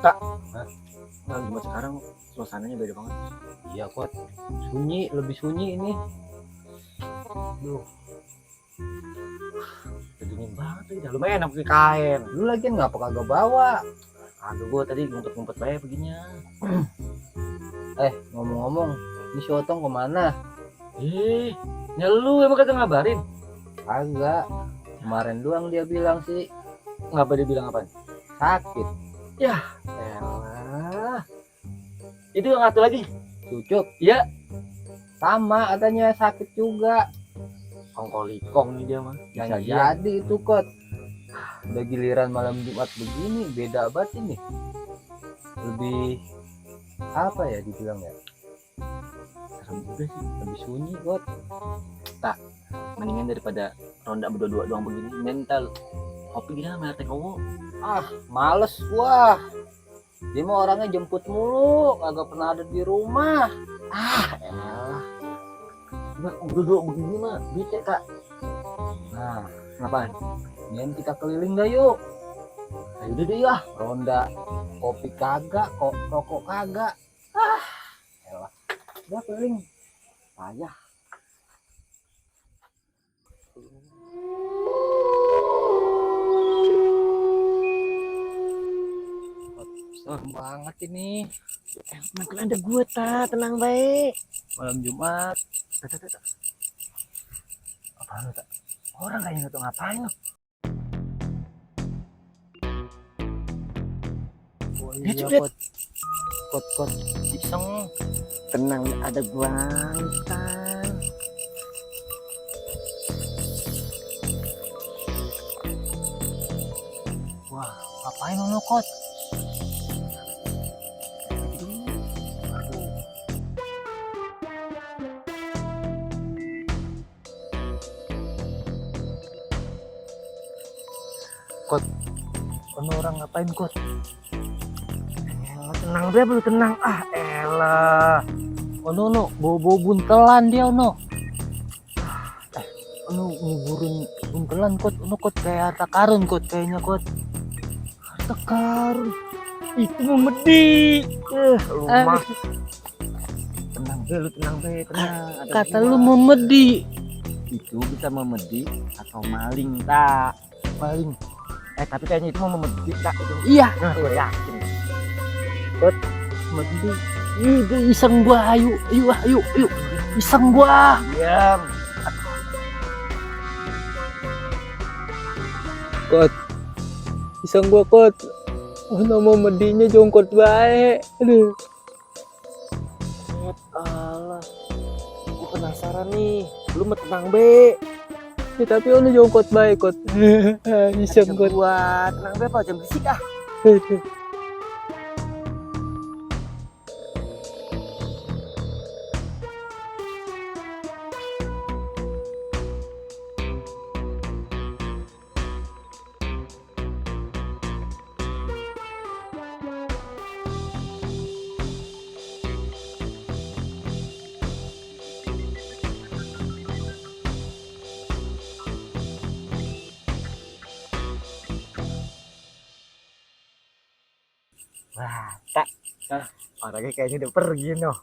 Tak, nah, Jumat sekarang suasananya beda banget. Iya Kot, sunyi, lebih sunyi ini. Duh, dingin banget sih. Lumayan enak pakai kain. Lu lagi ngapa kagak bawa? Aduh, gua tadi ngumpet-ngumpet bae begininya. Ngomong-ngomong, ini si Otong kemana? Nyelu emang kagak ngabarin? Kagak. Kemarin doang dia bilang sih Ngapa dia bilang apaan? sakit. Elah. Itu yang satu lagi. Cucuk. Iya. Sama katanya sakit juga. Kongkolikong nih dia mah. Yang jadi itu Kot. Udah giliran malam Jumat begini beda banget ini. Lebih apa ya dibilang ya? Serem juga sih. Lebih sunyi Kot. Mendingan daripada ronda berdua-dua doang begini. Mental kopi gini sama teh kowo. Males gua. Dia mah orangnya jemput mulu, kagak pernah ada di rumah. Elah. Berdua begini mah bete kak. Nah, Ngapain? ingin kita keliling dah yuk. Ayo udah deh ya. Ronda kopi kagak, kok rokok kagak. Elah. Udah keliling. Payah. Serem banget ini. Makin ada gua tenang baik. Malam Jumat. Apaan lu tak? Orang kayaknya tuh ngapain lu? Oh Lihat, iya lihat. Kot iseng. Tenang, ada gua ntar. Wah, ngapain lu Kot? Orang ngapain Kot? Tenang deh, belum tenang. Elah. No, bobo buntelan dia no. Nguburin buntelan Kot, Kot kayak harta karun Kot kayaknya Kot. Harta karun. Itu memedi. Rumah. Tenang deh. Kata lu memedi. Itu bisa memedi atau maling tak? Paling. Tapi kayaknya itu mau memedi tak itu. Iya. Nah, gue yakin. Memedi. Ide iseng gua, ayo. Iseng gua. Diam. Kot. Iseng gua Kot. Nama medinya jongkot baik. Aduh. Allah. Gue penasaran nih. Lu mah tenang be. Ya, tapi ono jongkot baik Kot. Iseng Kot. Buat tenang be apa jam berisik ah. Wah, tak. Orangnya kayaknya udah pergi noh.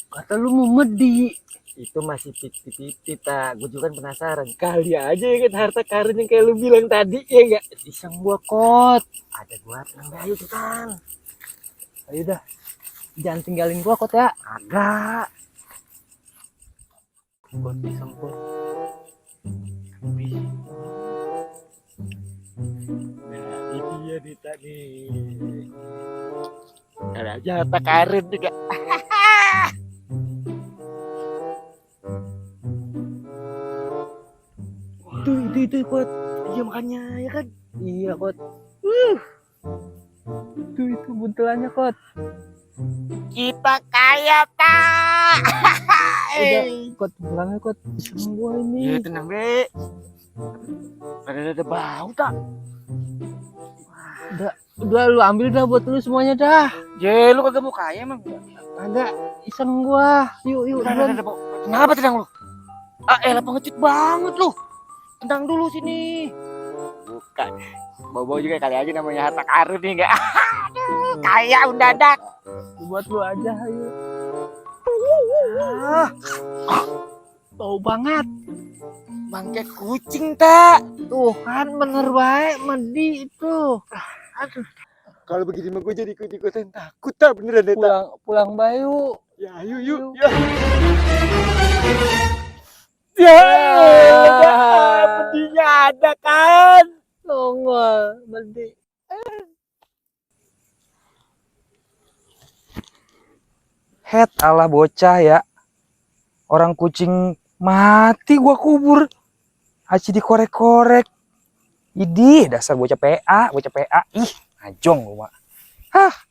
Kata lu mau medi. Itu masih 50-50 tak. Gue juga kan penasaran. Kali aja ya kan harta karun yang kayak lu bilang tadi ya enggak? Iseng gua Kot. Ada gua tenang ayo cepetan. Ayo dah. Jangan tinggalin gua Kot ya. Agak. Kot iseng Kot. Nah, ini dia nih tadi. Ada aja harta karun juga. Itu Kot. Iya makanya ya kan. Iya Kot. Itu buntelannya Kot. Kita kaya tak. Udah Kot bilangnya Kot. Iseng gua ini. Ya tenang be. Ada bau tak? Udah Udah lu ambil dah buat lu semuanya dah. Je, lu kagak mau kaya emang? Agak iseng gua. Yuk, duluan. Kenapa tenang lu? Ah, elah pengecut banget lu. Tenang dulu sini. Bukan. Bobo juga kali aja namanya harta karun nih enggak. Aduh, kaya mendadak. Buat lu aja, ayo. Ah, Bau banget. bangke kucing tak. Tuh kan bener baik mandi itu. Aduh. Kalau begini mah gue jadi ikut-ikutan takut tak beneran deh tak. Pulang bayu. Ya, yuk. Ya. Ya, pedihnya ada kan. Nongol mandi. Het ala bocah ya. Orang kucing mati gua kubur. Aci dikorek-korek. Idih, dasar bocah PA. Ih, ajong gua. Hah.